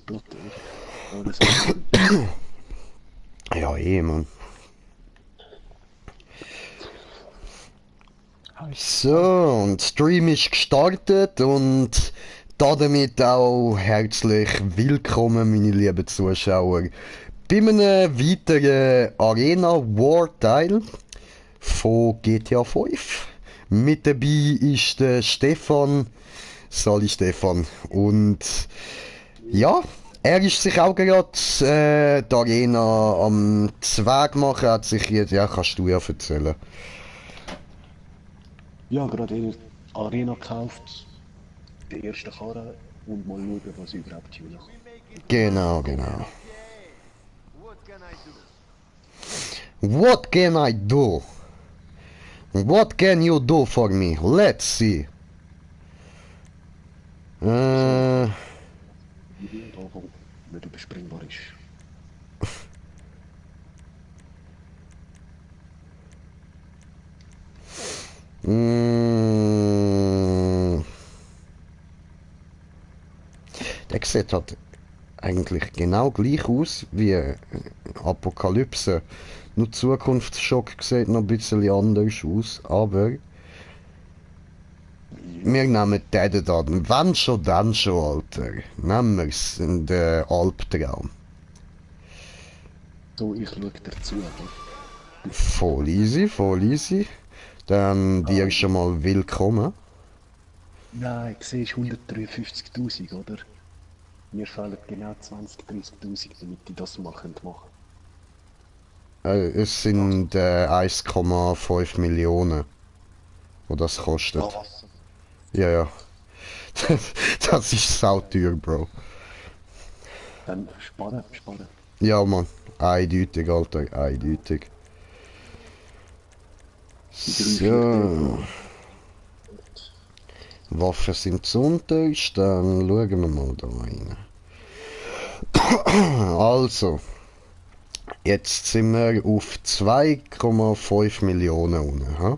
Platte, oder? Alles gut. Ja, eh, Mann. Heiß, So, heiß. und Stream ist gestartet und damit auch herzlich willkommen, meine lieben Zuschauer, bei einem weiteren Arena War Teil von GTA 5. Mit dabei ist der Stefan, Sali Stefan. Und ja, er ist sich auch gerade die Arena am Zweig machen, hat sich jetzt, ja, kannst du ja erzählen. Ja, gerade in der Arena gekauft, die erste Karre und mal schauen, was überhaupt hier noch. Genau, genau. What can I do? What can you do for me? Let's see. So ein Äh, Video da, wo nicht überspringbar ist. mh, der sieht halt eigentlich genau gleich aus wie Apokalypse. Nur Zukunftsschock sieht noch ein bisschen anders aus, aber Ja, wir nehmen den da. Wenn schon, dann schon, Alter. Nehmen wir's in den Albtraum. so, ich schaue dir zu, oder? Voll easy, voll easy. Dann dir Ah, schon mal willkommen. nein, siehst 153.000, oder? Mir fehlen genau 20.000, 30.000, damit die das machen. Es Was? sind 1,5 Millionen, wo das kostet. Was? Ja, ja. Das ist sauteuer, Bro. Dann sparen. Ja, Mann. Eindeutig, Alter. Eindeutig. Die drei, vier So. Depot. Waffen sind zuunterst. Dann schauen wir mal da rein. Also. Jetzt sind wir auf 2,5 Millionen unten. Ha?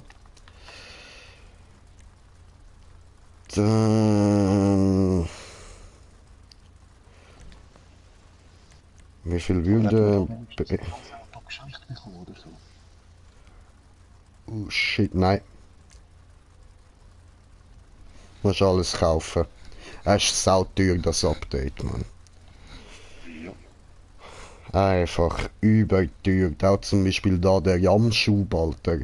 Dann. Wie viel Aber hat man da würde. wenigstens ein neues Auto geschenkt bekommen oder so? Oh shit, nein. Musst alles kaufen. Es ist sauteuer, das Update, Mann. Ja. Einfach überteuert. Auch zum Beispiel da der Jamschub, Alter.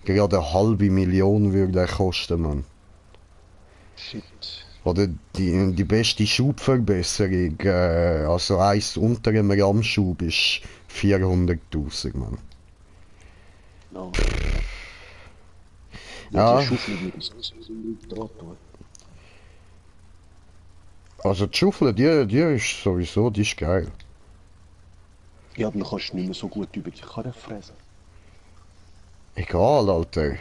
Gerade eine halbe Million würde er kosten, Mann. Shit. Oder die beste Schubverbesserung, also eins unter dem Ramschub ist 400.000, Mann. No, ja. Ja, die Ja, Schaufel würde ich sowieso nicht dran tun. also die Schaufel, die ist sowieso, die ist geil. Ja, aber dann kannst du nicht mehr so gut über die Karre fräsen. Egal, Alter.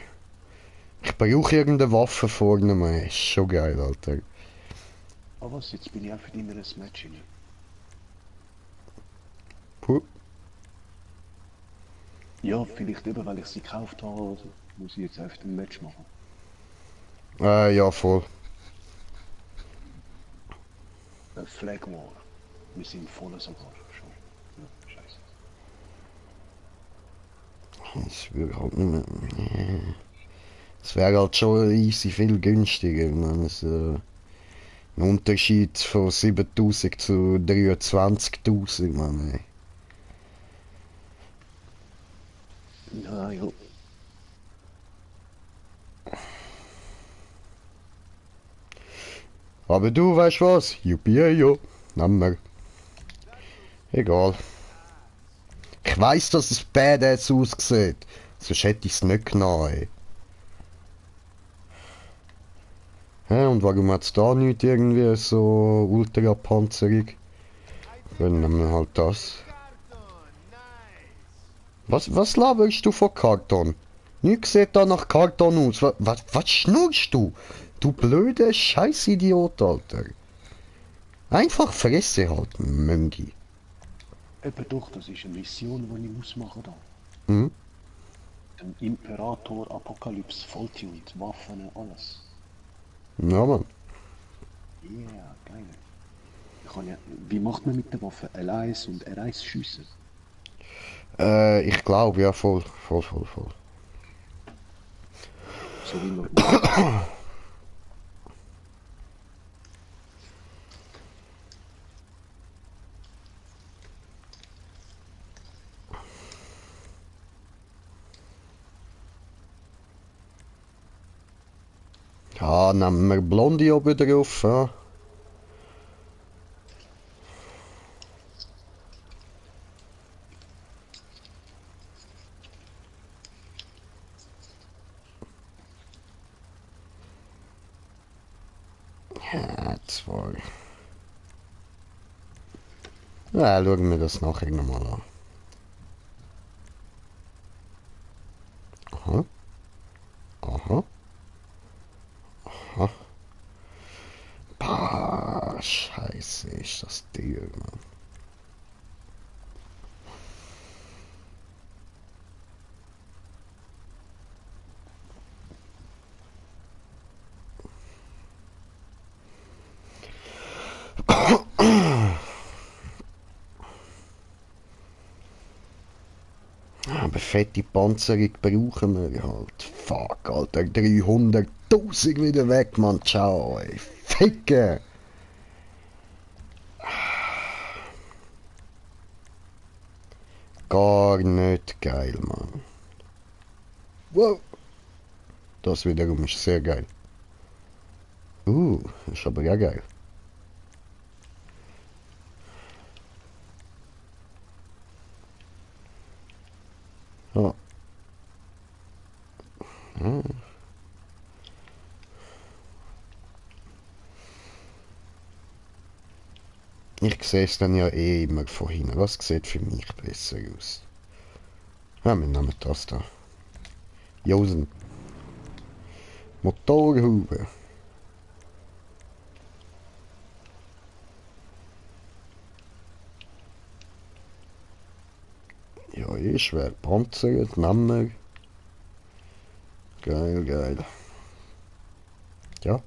Ich brauche irgendeine Waffe vorne, Mann. Ist schon geil, Alter. Aber was, jetzt bin ich einfach in einem Match rein. Puh. Ja, vielleicht eben, weil ich sie gekauft habe, oder muss ich jetzt einfach ein Match machen. Ja, voll. Flag War. Wir sind voll sogar schon. Ja, scheiße. Es wäre halt nicht mehr. Es wäre halt schon easy viel günstiger. Ich meine, ein Unterschied von 7.000 zu 23.000, Mann. Ey. Ja, ja. Aber du weißt was? Juppie, nehmen wir. Egal. Ich weiß, dass es badass aussieht. Sonst hätte ich es nicht genommen, ey. Hä, und warum hat es da nicht irgendwie so Ultrapanzerung? Dann nehmen wir halt das. Was laberst du von Karton? Nichts sieht da nach Karton aus. Was schnurst du? Du blöde Scheißidiot, Alter. Einfach Fresse halten, Möngi. Eben doch, das ist eine Mission, die ich muss machen da. Hm? Ein Imperator Apokalypse, volltuned, Waffen, alles. Ja, Mann. Yeah, geil. Kann ja, wie macht man mit der Waffe? L1 und R1 schiessen? Ich glaube, ja, voll, voll, voll, voll. So wie man macht. Ja, nehmen wir Blondie oben drauf, ja. Ja, zwei. Ja, schauen wir das nachher nochmal an. Aha, aha, aha. Bah, scheiße, ist das teuer, Mann. Aber fette Panzerung brauchen wir halt. Fuck, Alter, 300.000 wieder weg, Mann. Ciao, ey. Ficke! Gar nicht geil, Mann. Wow! Das wiederum ist sehr geil. Ist aber ja geil. Ja. Hm. Ich sehe es dann ja eh immer von hinten. Was sieht für mich besser aus? Ja, wir nehmen das da. Josen. Motorhaube. Ja, schwer panzert, nehmen wir. Geil, geil. Ja.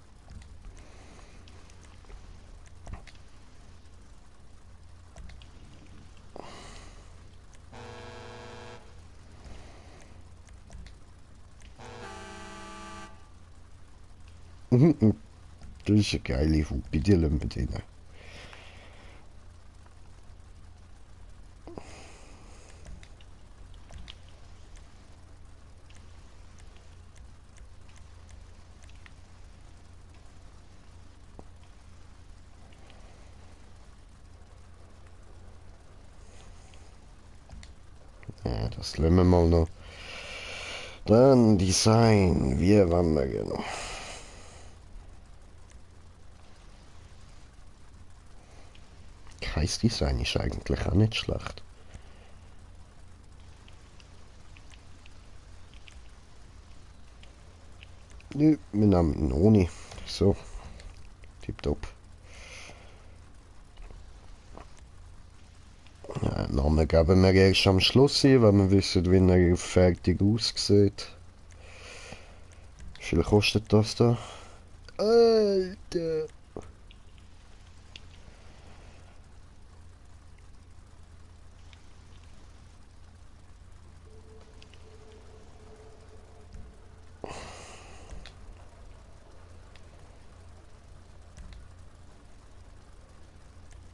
Das ist eine geile Hupe, die lassen wir drin. Ja, das lassen wir mal noch. Dann Design, wie wollen wir genau? Kein Design ist eigentlich auch nicht schlecht. Nö, wir nehmen ihn ohne. So, tipptopp. Ja, Namen geben wir erst am Schluss ein, wenn wir wissen, wie er fertig aussieht. Wie viel kostet das da? Alter!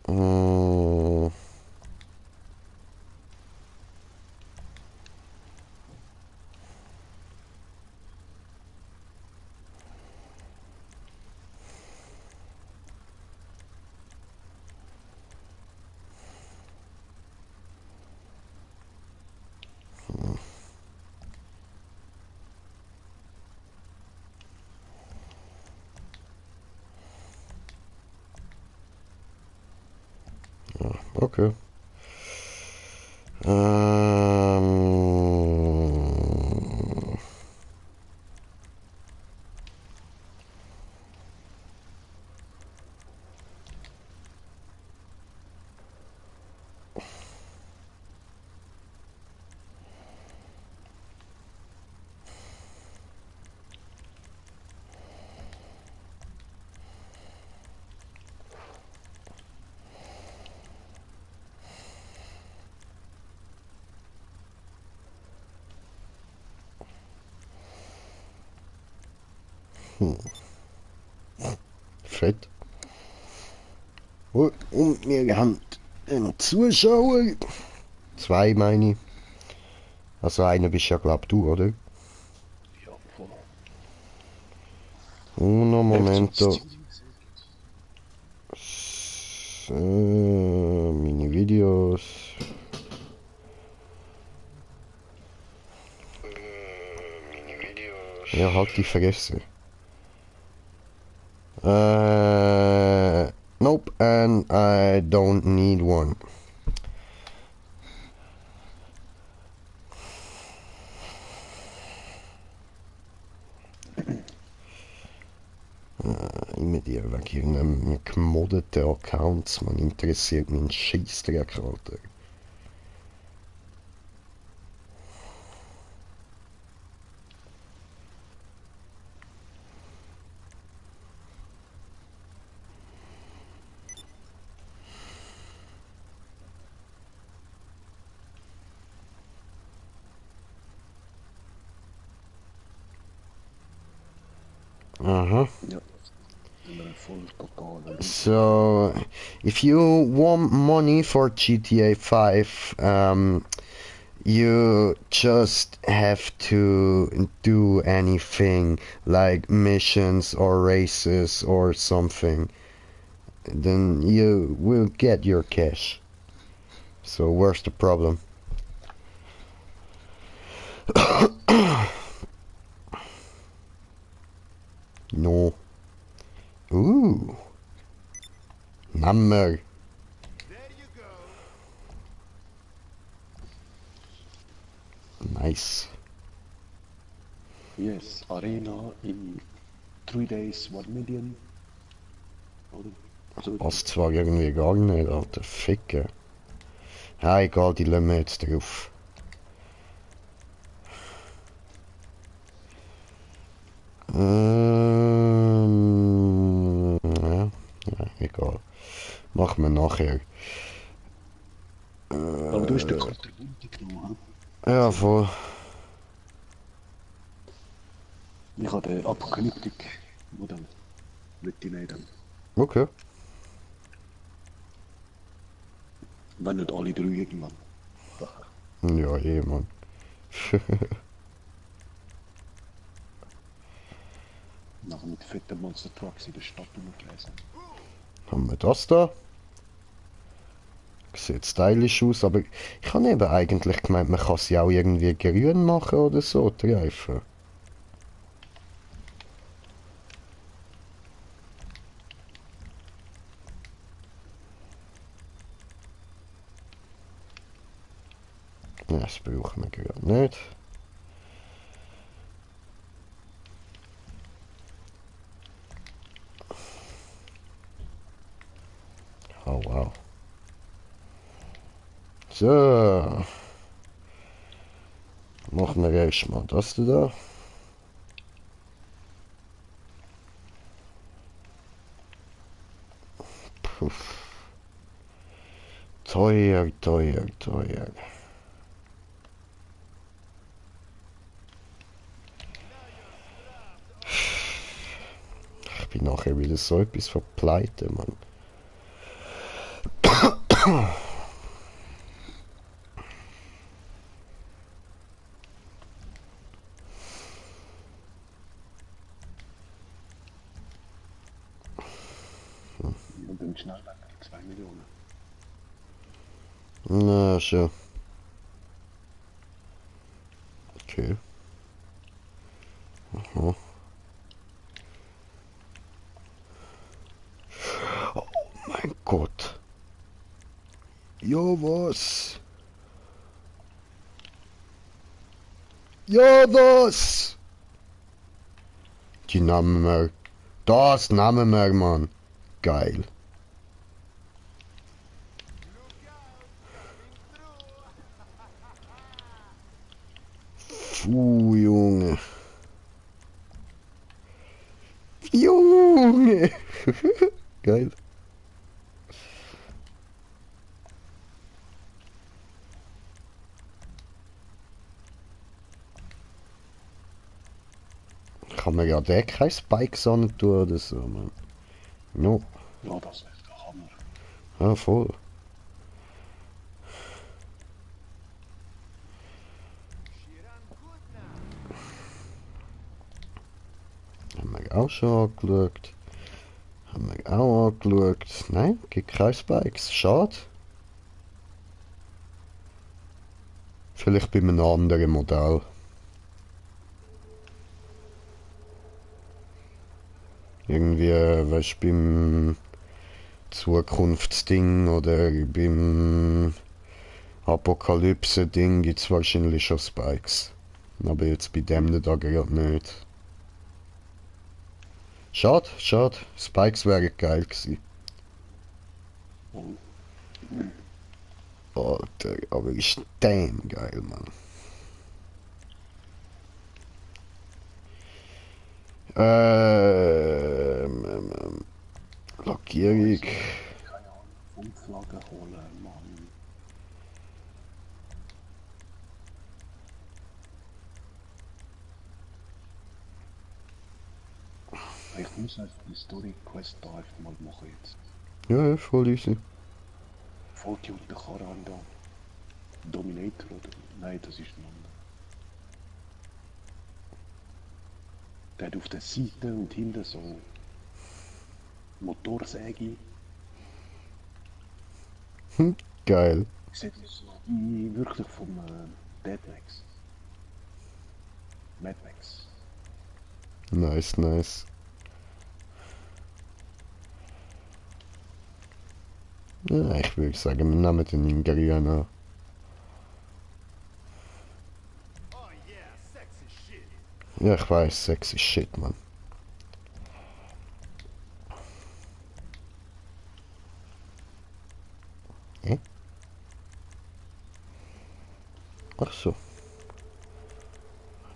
Mm, okay. Ähm, Fett. Und wir haben einen Zuschauer. Zwei meine ich. Also einer bist ja glaub du, oder? Ja, voll. Uno momento. Meine Videos. Ja, halt die Fresse. Nope, and I don't need one. Immer die wegen irgendeinem gemoddeten Accounts, man interessiert mich ein Scheissdreck, Alter. Aha. Ja. Voll total. So, if you want money for GTA 5, you just have to do anything like missions or races or something. Then you will get your cash. So where's the problem? No. Ooh. Nammer. Nice. Yes, Arena in 3 days 1 million. Oder? So Passt zwar irgendwie gar nicht, Alter. Ficker. Ja, egal, die lassen wir jetzt drauf. Ja, ja, egal. Machen wir nachher. aber du hast den Karte runtergenommen, Ja, voll. ich habe den Apokalyptik-Modell mitgenommen. Okay. Wenn nicht alle drei irgendwann. Ja, eh, Mann. Nachher mit fetten Monster Trucks in der Stadt rumgelesen. Haben wir das da? Sieht stylisch aus, aber ich habe eben eigentlich gemeint, man kann sie auch irgendwie grün machen oder so, die Reifen. Ja, das brauchen wir gerade nicht. Oh wow. So. Machen wir erstmal das da. Puff. Teuer, teuer, teuer. Ich bin nachher wieder so etwas verpleite, Mann. Und dann schnell weg, 2 Millionen. Na, schon. Okay. Aha. Oh mein Gott. Ja, was? Ja, was? Die nehmen wir. Das nehmen wir, Mann. Geil. Puh, Junge. Junge. Geil. kann man ja den keine Spikes an tun oder so, man. No. Ja, das wäre der Hammer. Ja, voll. Haben wir auch schon angeschaut. Haben wir auch angeschaut. Nein, gibt keine Spikes. Schade. Vielleicht bei einem anderen Modell. Irgendwie, weißt du, beim Zukunftsding oder beim Apokalypse-Ding gibt es wahrscheinlich schon Spikes. Aber jetzt bei dem da gerade nicht. Schade, schade. Spikes wären geil gewesen. Und Alter, aber ist damn geil, Mann. Lackierung. keine Ahnung, Fundflaggen holen, Mann. Ich muss einfach die Story-Quest da einfach mal machen jetzt. Ja, ja, voll easy. Folgt hier unter Karan da. Dominator oder? Nein, das ist ein anderer. Der hat auf der Seite und hinten so Motorsäge. Geil. Sieht so wie wirklich vom Dead Max. Mad Max. Nice, nice. Ja, ich würde sagen, wir nehmen den in grün an. Ja, ich weiß, sexy shit, Mann. Hä? Ach so.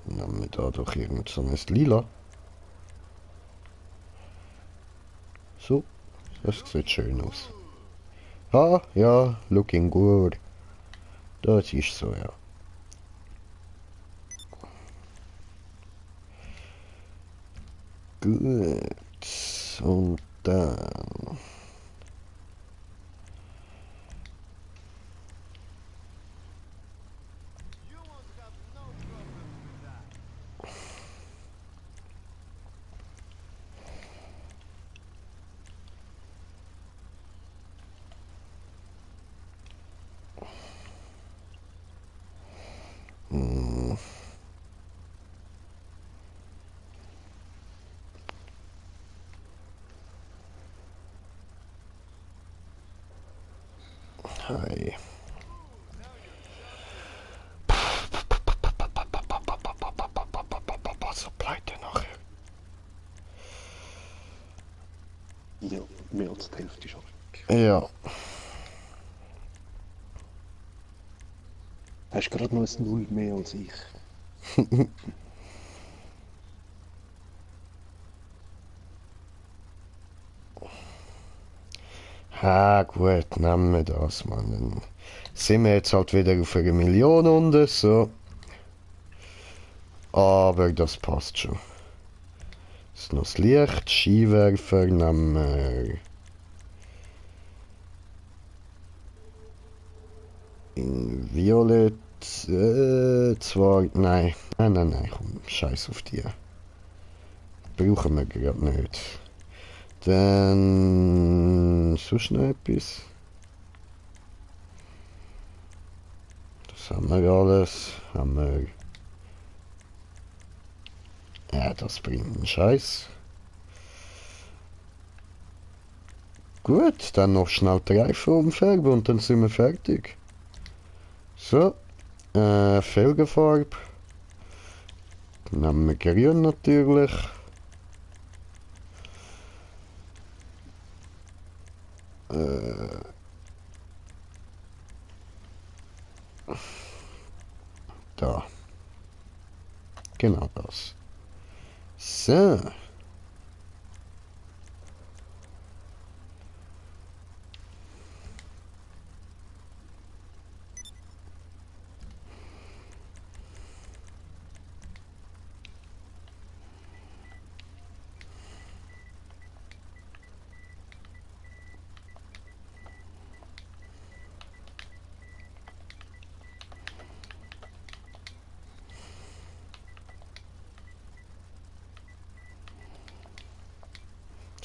Dann haben wir da doch irgend so ein Lila. So, das sieht schön aus. Ah, ja, looking good. Das ist so, ja. Gut. Und dann... Hm, hi. So bleibt er nachher. Ja, mehr als die Hälfte schon weg. Ja. Hast gerade noch ein Null mehr als ich. Ha, gut, nehmen wir das, Mann. Dann sind wir jetzt halt wieder auf 1 Million unten, so. Aber das passt schon. Ist noch das Licht, Skiwerfer nehmen wir in Violett. Zwar, nein, komm, scheiß auf die. Brauchen wir gerade nicht. Dann sonst noch etwas. Das haben wir alles. Haben wir. Ja, das bringt einen Scheiß. Gut, dann noch schnell die Reifen umfärben und dann sind wir fertig. So, Felgenfarbe. Nehmen wir grün natürlich. Da. Genau das. So.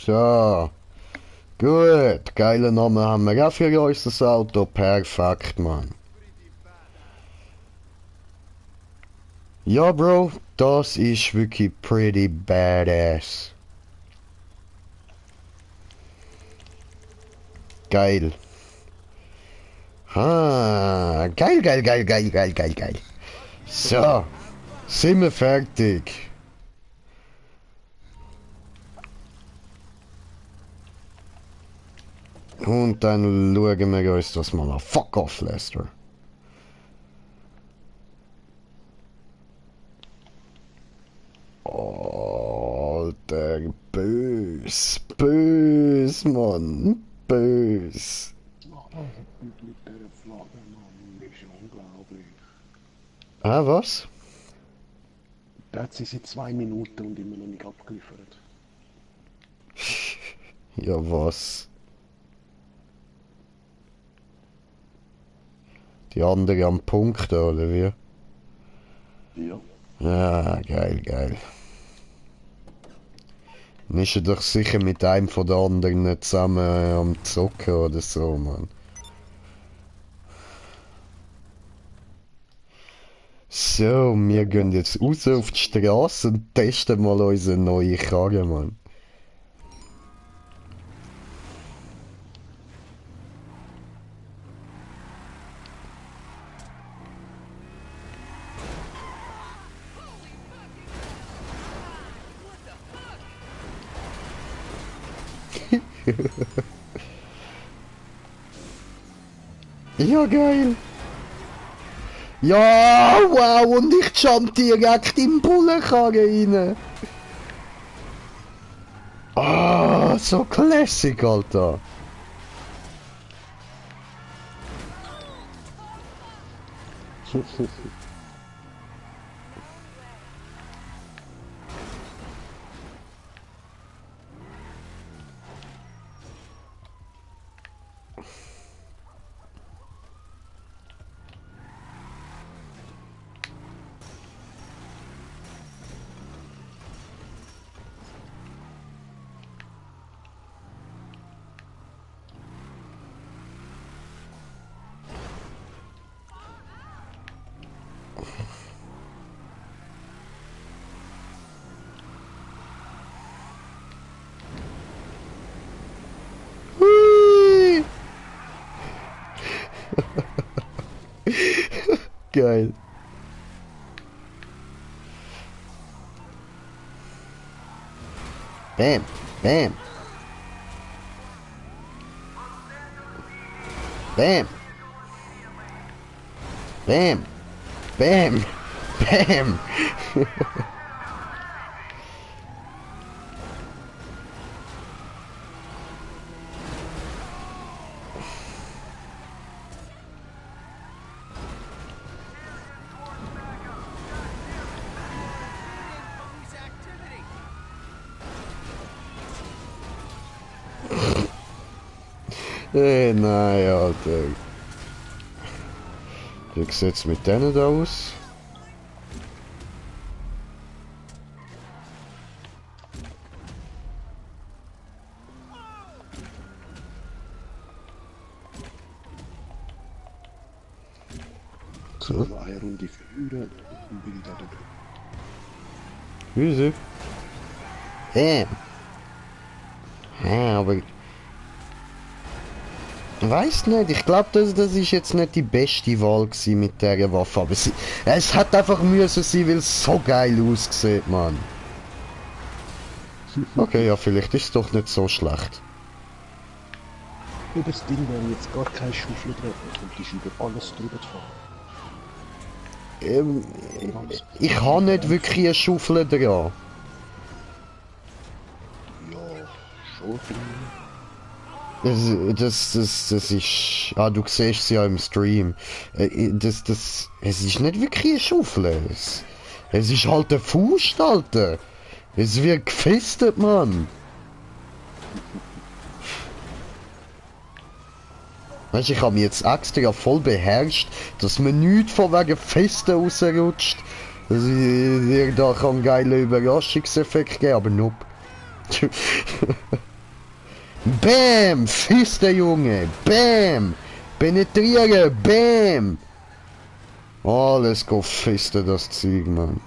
So. Gut. Geilen Namen haben wir auch für unser Auto. Perfekt, Mann. Ja, Bro. Das ist wirklich pretty badass. Geil. Ah, geil, geil, geil, geil, geil, geil, geil. So, sind wir fertig. Und dann schauen wir uns das mal an. Fuck off, Lester. Alter, bös, bös, Mann, bös. Mit dieser Flagge, Mann, das ist unglaublich. Ah, was? Da hat sie seit 2 Minuten und immer noch nicht abgeliefert. Ja, was? Die andere am Punkt, oder wie? Ja. Ah, geil, geil. Dann ist er doch sicher mit einem von den anderen nicht zusammen am Zocken oder so, Mann. So, wir gehen jetzt raus auf die Straße und testen mal unsere neue Karre, Mann. Ja, geil. Ja, wow, und ich jump direkt in den Bullenkarren rein. Ah, so classic, Alter. Hui. Geil. Bam, bam. Bam. Bam. Bam. Bam. Nein, Alter. Wie sieht's mit denen da aus? So, noch eine Runde führen und bin ich da drüben. Wieso? Bam. Ja, aber... Weiß nicht, ich glaube, das ist jetzt nicht die beste Wahl gewesen mit dieser Waffe, aber es hat einfach müssen sein, weil es so geil aussieht, Mann. Okay, ja, vielleicht ist es doch nicht so schlecht. Über das Ding, wenn jetzt gar keine Schaufel drin und ist über alles drüber zu fahren. Ich habe nicht wirklich eine Schaufel dran. Ja, schon. Das ist... Ah, du siehst sie ja im Stream. Es ist nicht wirklich eine Schaufel. Es ist halt eine Faust, Alter. Es wird gefestet, Mann. Weißt du, ich habe mich jetzt extra voll beherrscht, dass man nichts von wegen Festen rausrutscht. Dass ich dir da einen geilen Überraschungseffekt geben, aber nope. Bam! Fiste, Junge! Bam! Penetrieren! Bam! Alles go fiste, das Zeug, Mann.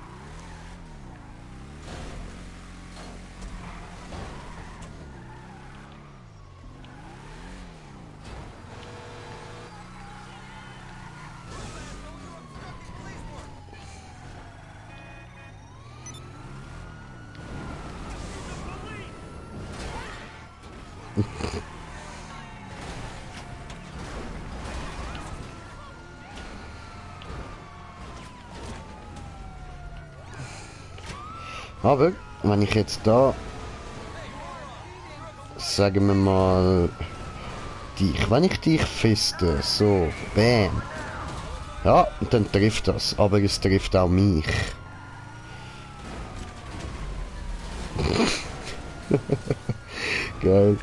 Aber, wenn ich jetzt da, sagen wir mal, wenn ich dich feste, so, bam. Ja, dann trifft das, aber es trifft auch mich. Geil.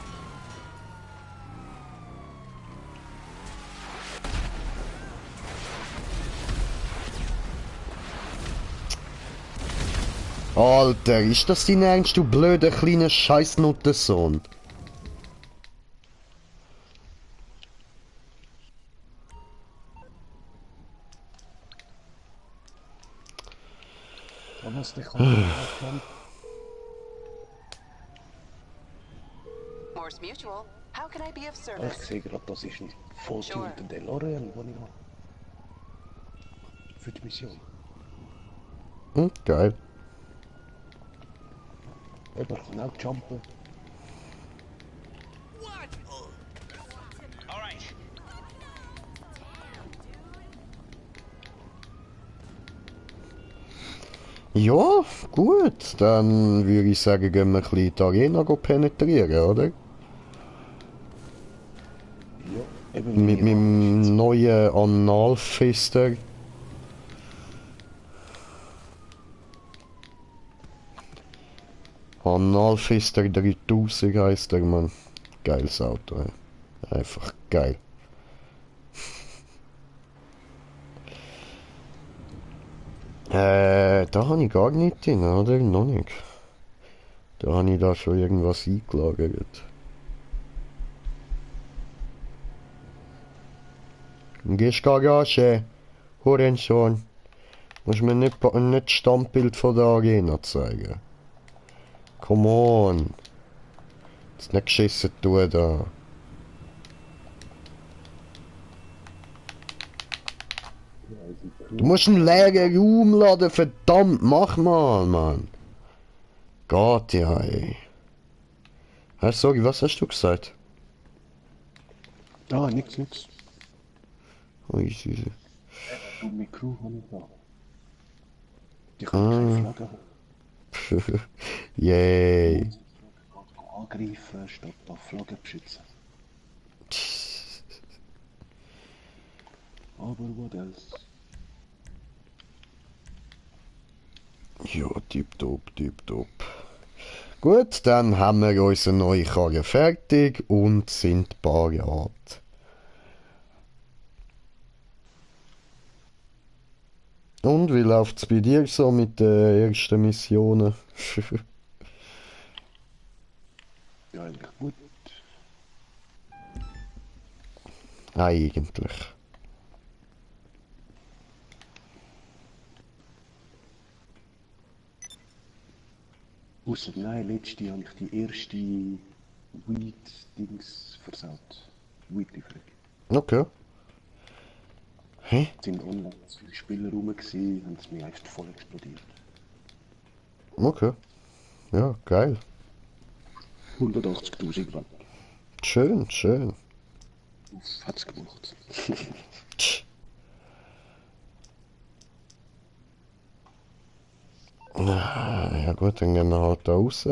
Alter, ist das dein Ernst, du blöder kleiner Scheißnuttensohn? Was dich kann Morse Mutual. How can I be of ich service? sehe gerade, das ist ein volltunter DeLorean, den ich habe. Für die Mission. Geil. Eben, ich kann auch jumpen. Ja, gut, dann würde ich sagen, gehen wir ein bisschen die Arena penetrieren, oder? Ja, eben Mit meinem neuen Analfister. Analfister 3000 heisst der, Mann. Geiles Auto, ey. Einfach geil. Da habe ich gar nicht drin, oder? Noch nicht. Da habe ich da schon irgendwas eingelagert. Gehst Garage, Hurensohn. Musst mir nicht das Standbild von der Arena zeigen. Come on. Jetzt nicht geschissen tun da. Du musst einen leeren Raum laden, verdammt, mach mal, Mann. Geht ja, ey. Sorry, was hast du gesagt? Ah, nix. Ui, Süße. Und mit Crew habe ich da. Die kann keine Flagge haben. Yay. Angreifen, statt auf Flagge beschützen. Aber what else? Ja, tipptopp, tipptopp. Gut, dann haben wir unsere neue Karre fertig und sind parat. Und wie läuft's bei dir so mit den ersten Missionen? Ja, eigentlich gut. Eigentlich. Ausser nein, letzte habe ich die erste Weed-Dings versaut. Weed-Lieferung. Okay. Hä? Es sind online zu viele Spieler rum gewesen, haben es mir einfach voll explodiert. Okay. Ja, geil. 180.000 Watt. Schön, schön. Hat's gemacht. Tsch. Ja gut, dann gehen wir halt da raus.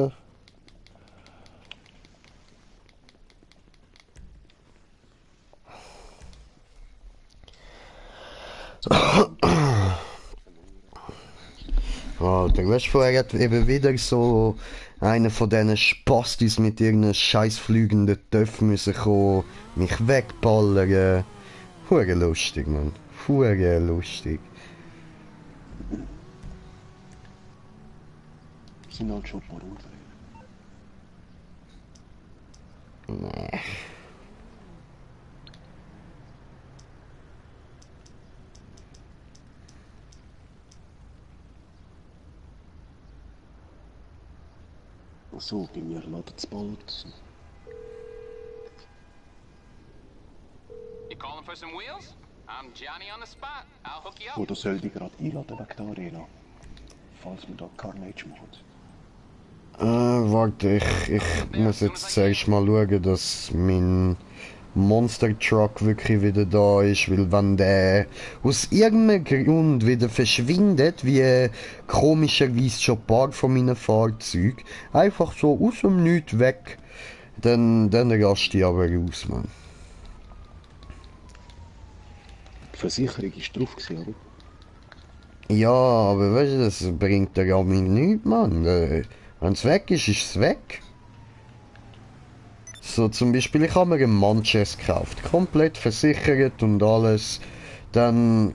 Alter, weißt du, vorher hat eben wieder so einer von diesen Spastis mit irgendeinem scheiß fliegenden Töpf müssen kommen, mich wegballern. Hure lustig, Mann. Hure lustig. Es sind halt schon ein paar Unfälle. Nee. So, bei mir ladet es bald. You calling for some wheels? I'm Johnny on the spot. I'll hook you up. Oder soll ich gerade einladen wegen der Arena? Falls wir da Carnage machen. Warte, ich muss jetzt zuerst mal schauen, dass mein Monster Truck wirklich wieder da ist, weil wenn der aus irgendeinem Grund wieder verschwindet, wie komischerweise schon ein paar von meinen Fahrzeugen, einfach so aus dem Nichts weg, dann raste ich aber raus, Mann. Die Versicherung ist drauf gewesen, oder? Ja, aber weißt du, das bringt der ja mir nichts, Mann. Wenn es weg ist, ist es weg. So zum Beispiel, ich habe mir einen Manchester gekauft, komplett versichert und alles. Dann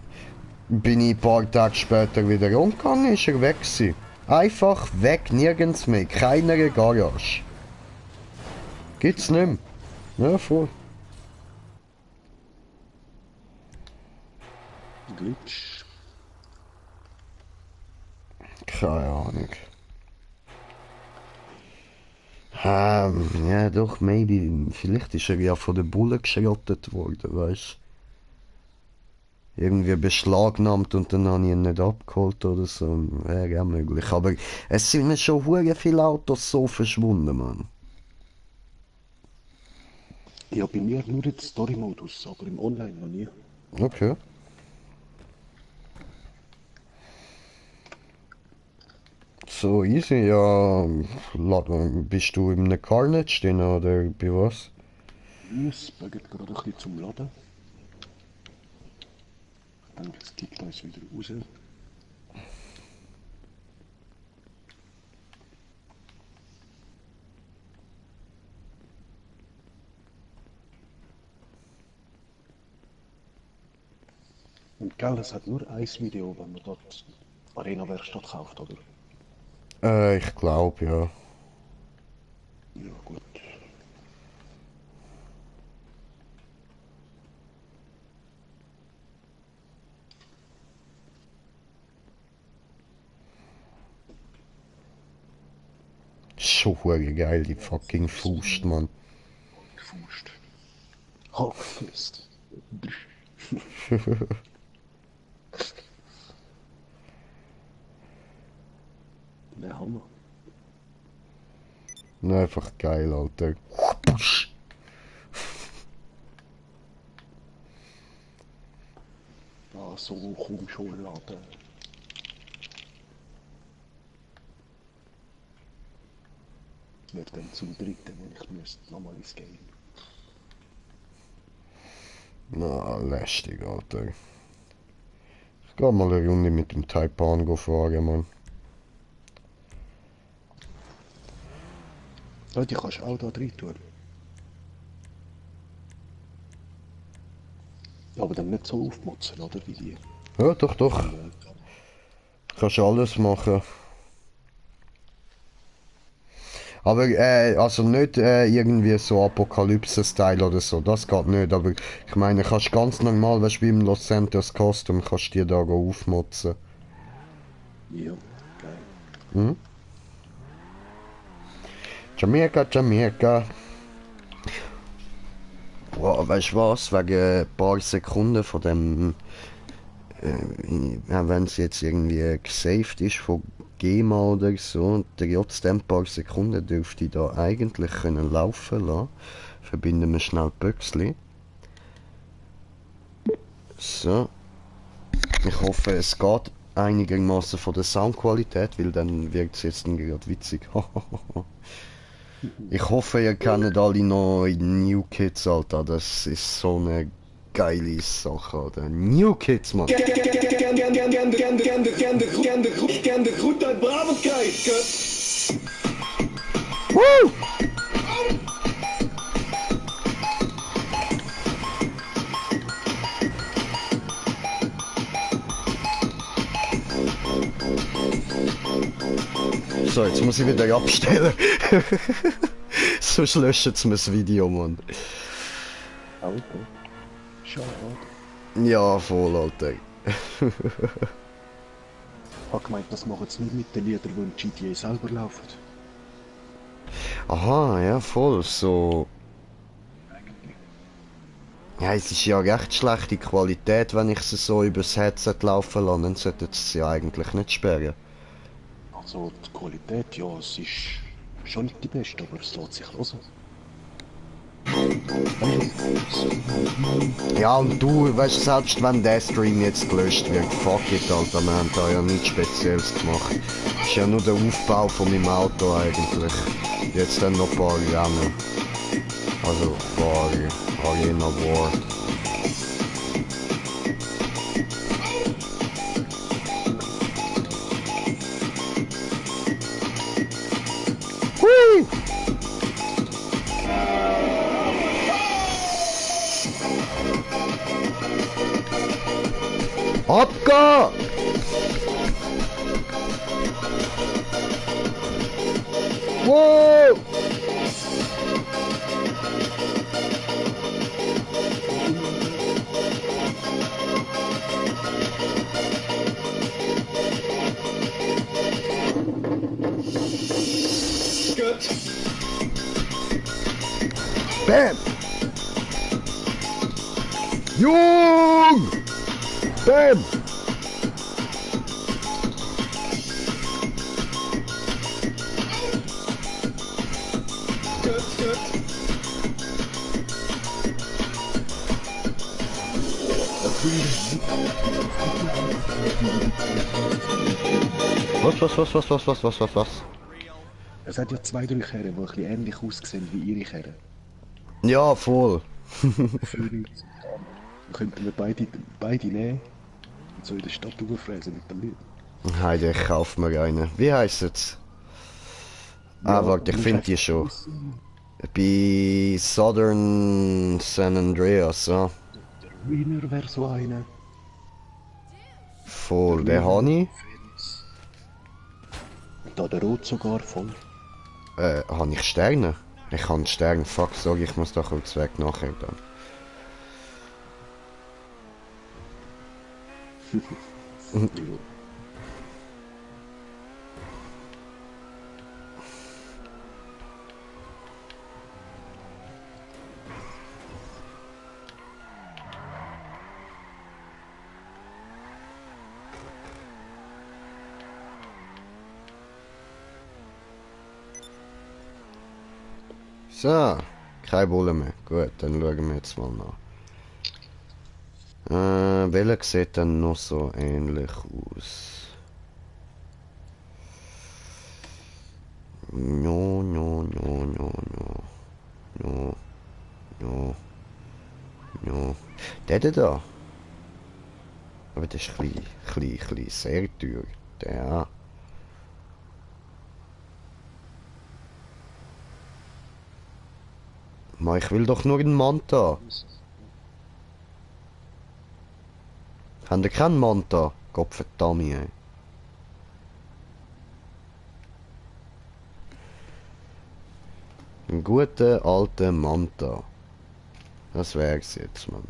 bin ich ein paar Tage später wieder umgegangen, ist er weg gewesen. Einfach weg, nirgends mehr, keiner Garage. Gibt's nicht mehr. Ja, voll. Glitch. Keine Ahnung. Ja doch, maybe. Vielleicht ist er ja von den Bullen geschrottet worden, weißt du? Irgendwie beschlagnahmt und dann habe ich ihn nicht abgeholt oder so. Wäre ja möglich. Aber es sind mir schon hure viele Autos so verschwunden, Mann. Ja, bei mir nur den Story-Modus, aber im Online noch nie. Okay. So easy, ja. Bist du in einem Carnage drin oder bei was? Es geht gerade ein bisschen zum Laden. Ich denke, es kickt uns wieder raus. Und gell, es hat nur ein Video, wenn man dort Arena-Werkstatt kauft, oder? Ich glaube, ja. Ja, gut. Schon hure geil, die fucking Faust, Mann. Faust. Hackfest. Der Hammer. Einfach geil, Alter. Ah, so komm schon laden. Wird dann zum dritten, wenn ich müsste nochmal ins Game. Na, lästig, Alter. Ich geh mal eine Runde mit dem Taipan fahren, Mann. Ja, die kannst du auch da drin tun. Ja, aber dann nicht so aufmotzen, oder? Wie die. Ja, doch. Kannst alles machen. Aber, also nicht irgendwie so Apokalypse-Style oder so, das geht nicht. Aber ich meine, kannst ganz normal, weißt du, wie im Los Santos Custom, kannst du dir da aufmotzen. Ja, geil. Hm? Jamaika. Wow, weißt du was? Wegen ein paar Sekunden von dem. Ja, wenn es jetzt irgendwie gesaved ist von GEMA oder so, und trotzdem ein paar Sekunden dürfte ich da eigentlich können laufen lassen. Verbinden wir schnell die Büchsli. So. Ich hoffe, es geht einigermaßen von der Soundqualität, weil dann wird es jetzt gerade witzig. Ich hoffe, ihr kennt alle noch New Kids, Alter. Das ist so eine geile Sache, Alter. New Kids, Mann. Ken de groet uit Brabant krijgt, kut. Woo! So, jetzt muss ich wieder abstellen. Sonst löschen sie mir das Video, Mann. Alter. Schade. Ja, voll, Alter. Ich hab gemeint, das machen sie nur mit den Liedern, die im GTA selber laufen. Aha, ja, voll, so... Ja, es ist ja recht schlechte Qualität, wenn ich sie so übers Headset laufen lasse, dann sollten sie sie ja eigentlich nicht sperren. Also die Qualität, ja, es ist schon nicht die beste, aber es lässt sich hören. Ja, und du, weißt selbst wenn der Stream jetzt gelöscht wird, fuck it, Alter, wir haben da ja nichts Spezielles gemacht. Ist ja nur der Aufbau von meinem Auto eigentlich. Jetzt dann noch ein paar Rennen. Also ein paar Arena War. Hui! Abgehen! Wow! Gut. Bam! Jung! Bam! Gut. Was? Es hat ja zwei, drei Kerren, die ein bisschen ähnlich aussehen wie ihre Kerren. Ja, voll. Phoenix. Dann könnten wir beide nehmen und so in der Stadt rumfräsen mit den Leuten. Heide, ich kauf mir einen. Wie heisst es? Ah, warte, ich finde die schon. Bei Southern San Andreas, ja. Der Wiener wäre so einer. Voll, der habe Und da der Rot sogar voll. Habe ich Sterne? Ich habe Sterne. Fuck, sorry, ich muss da kurz weg nachher dann. Ja. So, kein Bullen mehr. Gut, dann schauen wir jetzt mal nach. Welcher sieht dann noch so ähnlich aus? No. Der da. Aber der ist klein, sehr teuer. Der. Ma, ich will doch nur einen Manta. Haben ihr keinen Manta? Gottverdammt, ey. Einen guten alten Manta. Das wär's jetzt, Mann.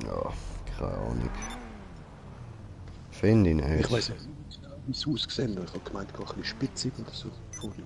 Ja, keine Ahnung. Finde ihn nicht. Ich weiß nicht, wie es ausgesehen hat. Ich habe gemeint, ein bisschen spitzig oder so. Vorne.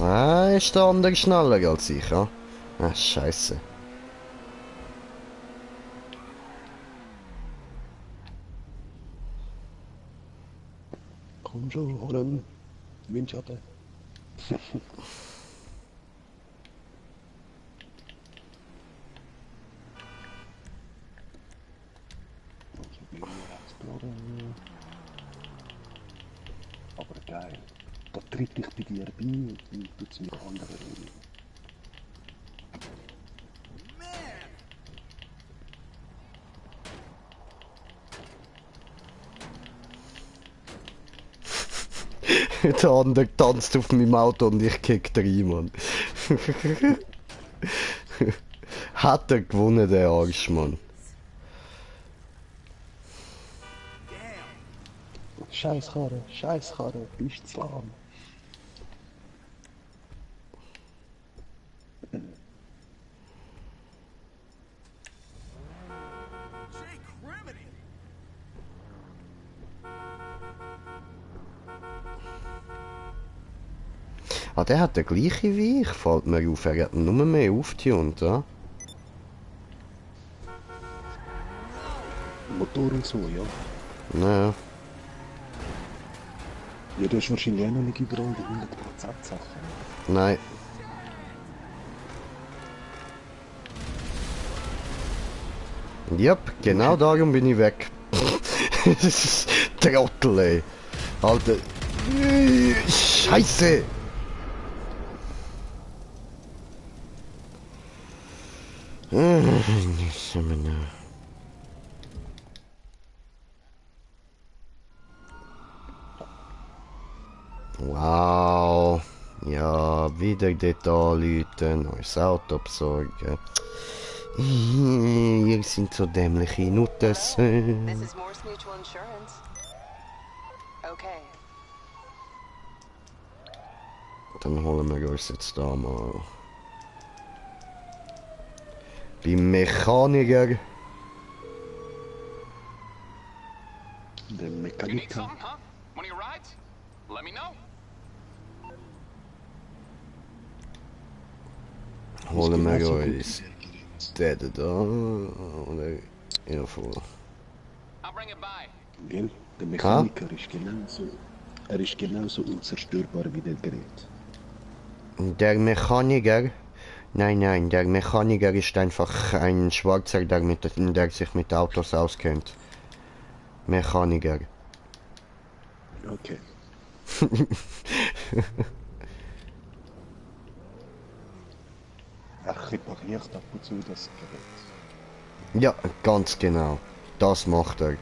Ah, ist der andere schneller als ich, ja? Ah, scheiße. Komm schon, hol einen Windschatten. Ich bin hier exploren. Aber geil. Da tritt ich bei dir bei und dann tut es mir andere rum. Der andere tanzt auf meinem Auto und ich kick rein, Mann. Hat er gewonnen, der Arsch, Mann. Scheiß Karre, bist zu lahm. Ah, der hat den gleichen wie ich, fällt mir auf. Er hat nur mehr aufgetunt, ja? Motor und so, ja. Naja. Ja, du hast wahrscheinlich auch noch nicht überall die 100% Sachen. Nein. Yep, genau darum bin ich weg. Das ist Trottel, ey. Alter. Scheiße! Wow. Ja, wieder dort anrufen, neues Auto besorgen. Ihr sind so dämliche Nuttes. This is Morse Mutual Insurance. Okay. Dann holen wir uns jetzt da mal. Beim Mechaniker. Der You need Mechaniker. something, huh? One of your rides? Let me know. Holen wir Genauso gut uns wie der Gerät. den da. Oder. Ja, voll. I'll bring it by. Gell? Der Mechaniker ist genauso. Er ist genauso unzerstörbar wie der Gerät. Der Mechaniker. Nein, der Mechaniker ist einfach ein Schwarzer, der sich mit Autos auskennt. Mechaniker. Okay. Er repariert ab und zu das Gerät. Ja, ganz genau. Das macht er.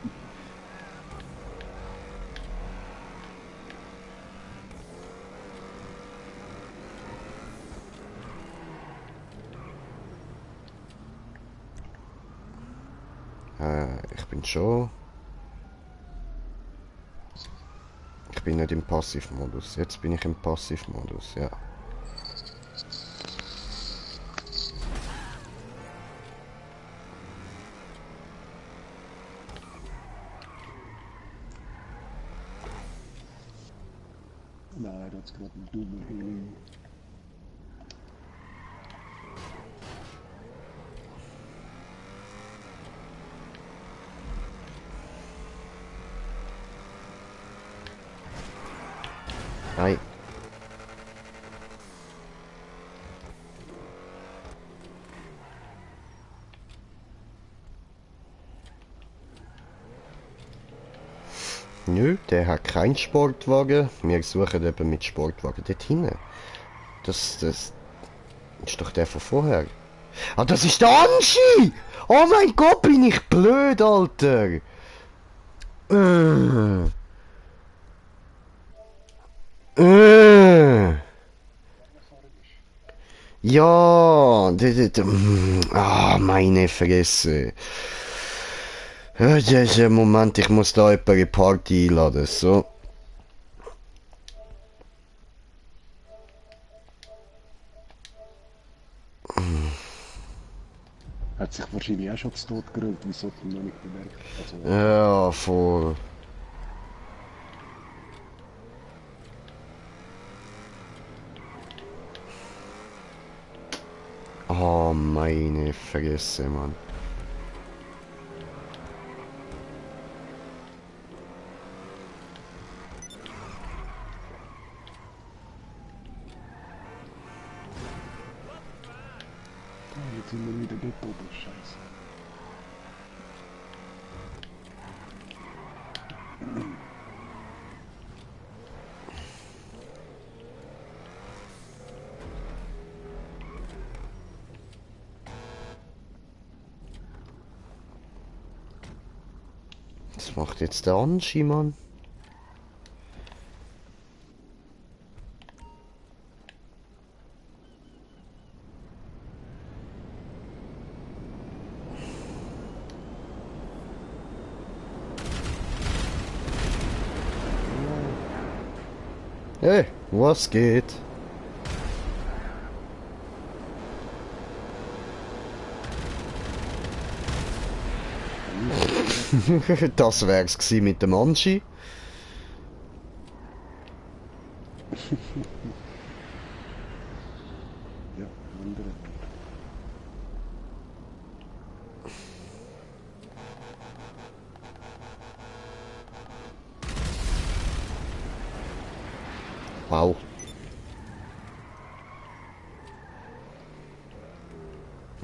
Ich bin schon. Ich bin nicht im Passivmodus. Jetzt bin ich im Passivmodus, ja. Nein, das ist gerade ein dummer Heli. Nein. Nö, der hat keinen Sportwagen. Wir suchen eben mit Sportwagen dort hinten. Das ist doch der von vorher. Ah, das ist der Anschi! Oh mein Gott, bin ich blöd, Alter! Äh. Ja, meine Fresse. Moment, ich muss da jemanden in die Party einladen, so. Hat sich wahrscheinlich auch schon zu Tod gerüllt, wieso du noch nicht bemerkt. Also, Ja, voll. meine Fresse, Mann. Jetzt sind wir wieder dort oben, scheiße. Was macht jetzt der Anschi, Mann? Hey, was geht? Das wär's gsi mit dem Anschi. Ja, andere. Wow.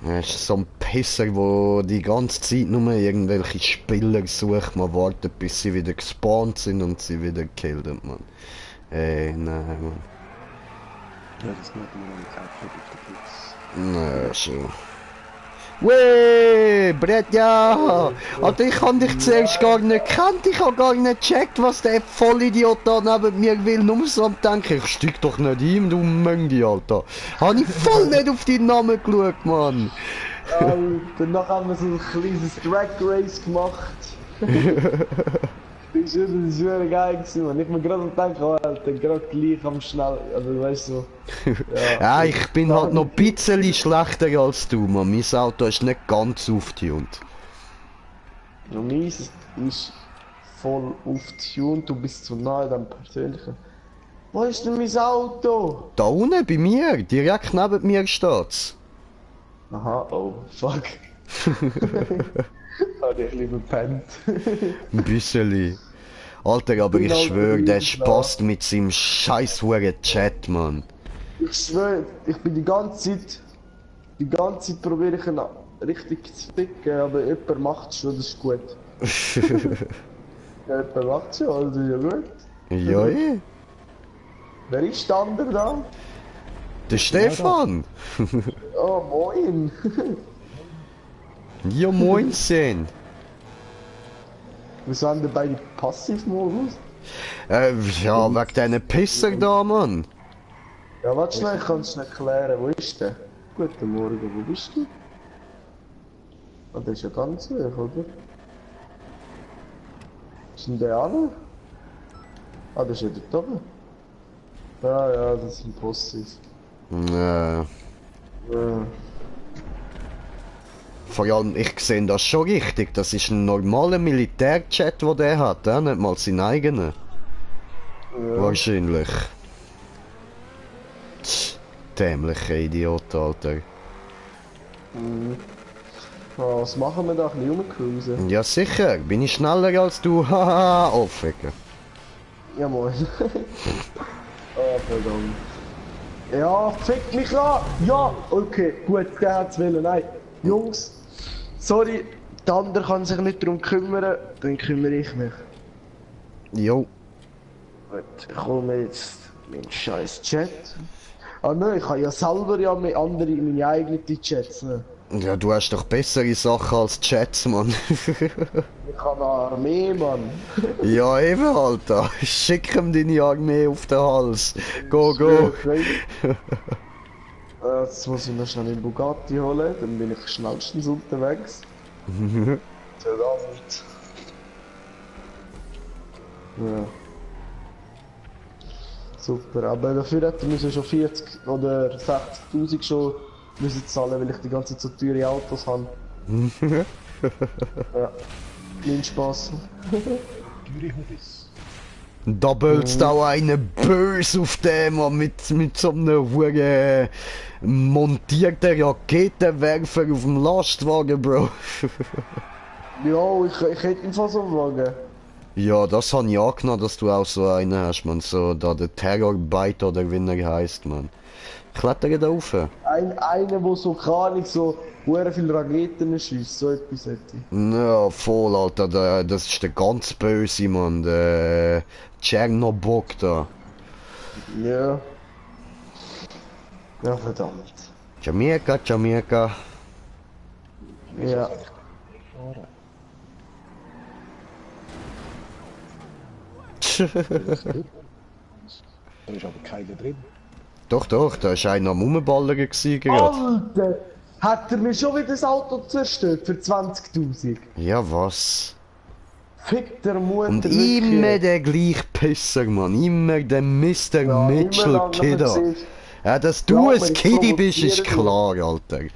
Er ist so ein Pisser, der die ganze Zeit nur irgendwelche Spieler sucht. Man wartet, bis sie wieder gespawnt sind und sie wieder gekillt haben, Mann. Ey, nein, Mann. Ja, das merkt man am Zeitpunkt auf der Blitz. Na, schon. Weh, Bretja! Alter, ich hab dich zuerst gar nicht gekannt, ich hab gar nicht gecheckt, was der Vollidiot da neben mir will. Nur so am Denken, ich steig doch nicht ein, du Möngi, Alter. Hab ich voll nicht auf deinen Namen geschaut, Mann. Danach haben wir so ein kleines Drag Race gemacht. Das ist wirklich geil gewesen, man. Ich mir gerade gedacht, oh, Alter, gerade gleich am schnell, also weißt du. Ja, ich bin halt noch ein bisschen schlechter als du, Mann. Mein Auto ist nicht ganz aufgetunt. Ja, meins ist voll aufgetunt, du bist zu nahe deinem persönlichen. Wo ist denn mein Auto? Da unten bei mir, direkt neben mir steht's. Aha, oh, fuck. Habe ich lieber pennt. Ein bisschen. Alter, aber ich Genau, schwöre, der genau. spaßt mit seinem scheiß huren Chat, Mann. Ich schwöre, ich bin die ganze Zeit probiere ich ihn richtig zu ficken, aber jemand macht schon, das ist gut. Ja, jemand macht schon, also ja gut. Ja, eh. Wer ist der andere da? Der Stefan. Oh, moin. Ja, moinsen. Wieso haben die beide Passivmodus? Ja, wegen diesen Pisser da, Mann. Ja, warte schnell, ich kann es schnell erklären. Wo ist der? Guten Morgen, wo bist du? Ah, der ist ja ganz hoch, oder? Ist denn der alle? Ah, der ist ja dort oben. Ja, das sind Passiv. Ja. Ja. Vor allem, ich sehe das schon richtig. Das ist ein normaler Militärchat, den der hat, nicht mal seinen eigenen. Wahrscheinlich. Tch, dämlicher Idiot, Alter. Was machen wir da? Ein bisschen rumcruisen? Ja, sicher. Bin ich schneller als du? Haha, aufwecken. Ja, moin. Ah, verdammt. Ja, fick mich an! Ja, okay, gut, der hat's wollen. Nein, Jungs, sorry, der andere kann sich nicht darum kümmern, dann kümmere ich mich. Jo. Gut, ich hole mir jetzt meinen scheiß Chat. Ah nein, ich habe ja selber ja meine eigenen Chats. Ne? Ja, du hast doch bessere Sachen als Chats, Mann. Ich habe eine Armee, Mann. Ja, eben, Alter. Schick ihm deine Armee auf den Hals. Go, go. Jetzt muss ich noch schnell den Bugatti holen, dann bin ich schnellstens unterwegs. Verdammt. Ja. Super, aber dafür hätten wir schon 40 oder 60.000 schon müssen zahlen, weil ich die ganze Zeit so teure Autos habe. Ja. Kein Spaß. Teure Hobbys. Da bölzt auch einer böse auf den, Mann, mit so einem hure montierten Raketenwerfer auf dem Lastwagen, Bro. Ja, ich hätte ihn fast so fragen. Ja, das habe ich angenommen, dass du auch so einen hast, man. So, da der Terrorbite oder wie er heisst, man. Kletter da rauf. Einer, der so keine Ahnung, so hure viele Raketen schießt, so etwas hätte ich. Ja, voll, Alter. Das ist der ganz böse, man. Der Tschernobok da. Ja. Ja, verdammt. Jamaika, Jamaika. Ja. Da ist aber keiner drin. Doch, doch, da war einer am Rumballern gewesen gerade. Alter! Hat er mir schon wieder das Auto zerstört für 20.000? Ja, was? Fick der Mutter. Und wirklich. immer der gleiche Pisser, Mann. Immer der Mr. Ja, Mitchell immer lang Kidder. nachher siehst- Ja, dass du Ja, ein aber ich Kiddy bist, ist provoziere klar, Alter. Ich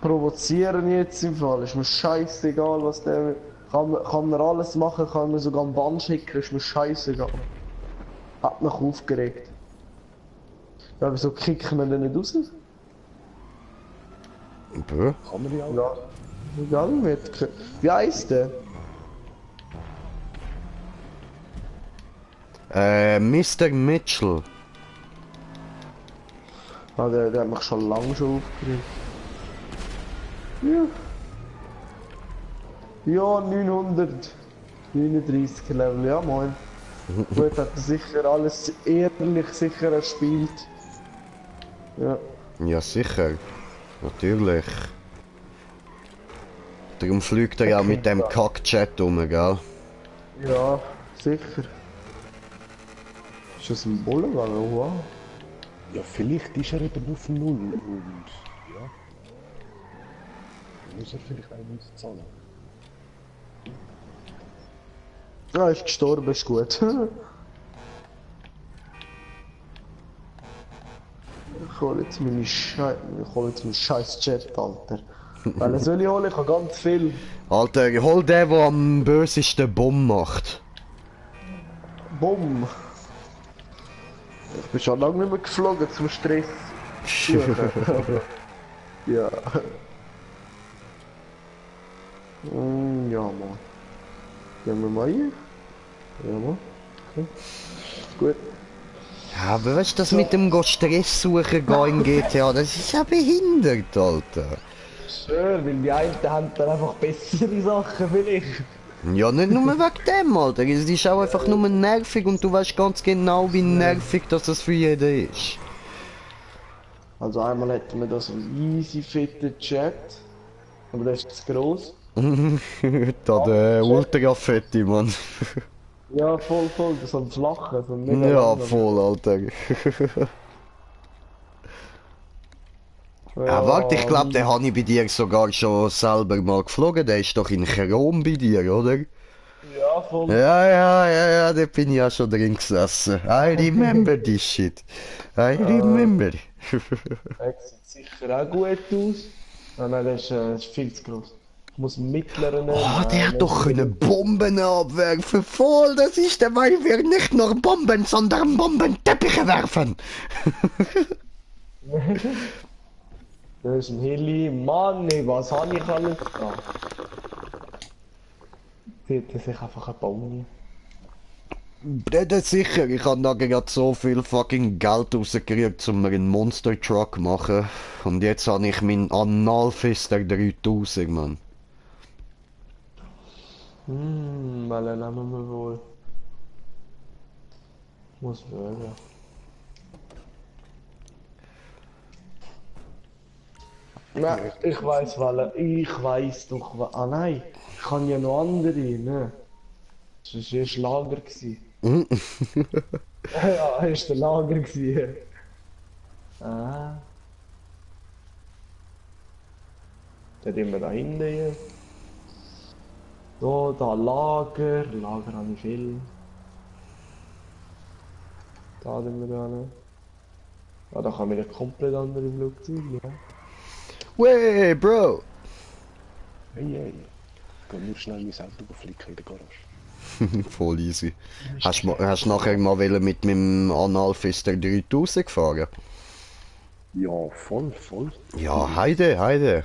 provoziere ihn jetzt im Fall. Ist mir scheißegal, was der. Kann er alles machen, kann mir sogar am Band schicken, ist mir scheißegal. Hat mich aufgeregt. Ja, wieso kicken wir den nicht raus? Bö. Kann man die auch? Ja. Egal mit. Wie heisst der? Mr. Mitchell. Ah, der hat mich schon lange schon aufgeregt. Ja. Ja, 939 Level, ja moin. Gut, hat er sicher alles ehrlich sicher erspielt. Ja. Ja, sicher. Natürlich. Darum fliegt er auch mit dem Kack-Chat um, gell? Ja, sicher. Ist das ein Bullenwagen? Wow. Ja, vielleicht ist er eben auf Null und ja. Muss er vielleicht auch nicht zahlen. Ja, ist gestorben, ist gut. Ich hole jetzt meinen scheiß Jet, Alter. Weil soll ich holen? Ich habe ganz viel. Alter, hol den, der am bösesten Bomb macht. Bumm. Ich bin schon lange nicht mehr geflogen zum Stress. Ja. Ja, Mann. Gehen wir mal hier? Ja, Mann. Okay. Gut. Ja, aber weißt du, das mit dem Stress suchen gehen in GTA, das ist ja behindert, Alter. Schön, weil die einen haben dann einfach bessere Sachen vielleicht. Ja, nicht nur wegen dem, Alter. Es ist auch einfach nur nervig und du weißt ganz genau, wie nervig das für jeden ist. Also einmal hätten wir da so einen easy fitten Chat. Aber der ist zu gross. Da der Ultra-Fette, Mann. Ja, voll, das ist so ein flacher, so ein mega Ja, langer. voll, Alter. Ja, warte, ich glaube, den habe ich bei dir sogar schon selber mal geflogen. Der ist doch in Chrom bei dir, oder? Ja, voll. Ja, da bin ich ja schon drin gesessen. I remember this shit. I remember. Der sieht sicher auch gut aus. Ah, nein, der ist viel zu gross. Ich muss einen mittleren nehmen. Oh, der hat doch können Bomben abwerfen. Voll, das ist der, weil wir nicht nur Bomben, sondern Bombenteppiche werfen. Da ist ein Heli. Mann, ey, was habe ich alles da? Sieht er sich einfach ein Baum. Das ist sicher, ich habe da gerade so viel fucking Geld rausgekriegt, um mir einen Monster Truck zu machen. Und jetzt habe ich meinen Analfister 3000, Mann. Welchen nehmen wir wohl? Muss wählen. Nein, ich weiß welchen. Ich weiß doch was. Ah nein, ich kann ja noch andere, ne? Das war erst Lager. Ja, ist der Lager. Ah. Dann sind wir da hinten hier. So, da Lager. Lager habe ich viel. Da sind wir da. Ah, da kann man ja komplett andere Flugzeuge, ja. Wey, Bro! Hey. Ich gehe nur schnell mein Auto flicken in der Garage. Voll easy. Hast du nachher mal mit meinem Analfister 3000 fahren? Ja, voll, voll. Ja, Heide.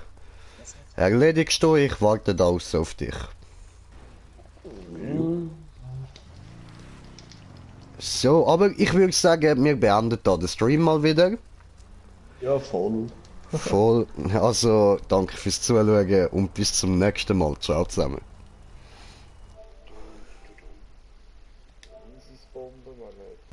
Erledigst du, ich warte da außen auf dich. So, aber ich würde sagen, wir beenden da den Stream mal wieder. Ja, voll. Voll. Also, danke fürs Zuschauen und bis zum nächsten Mal. Ciao zusammen.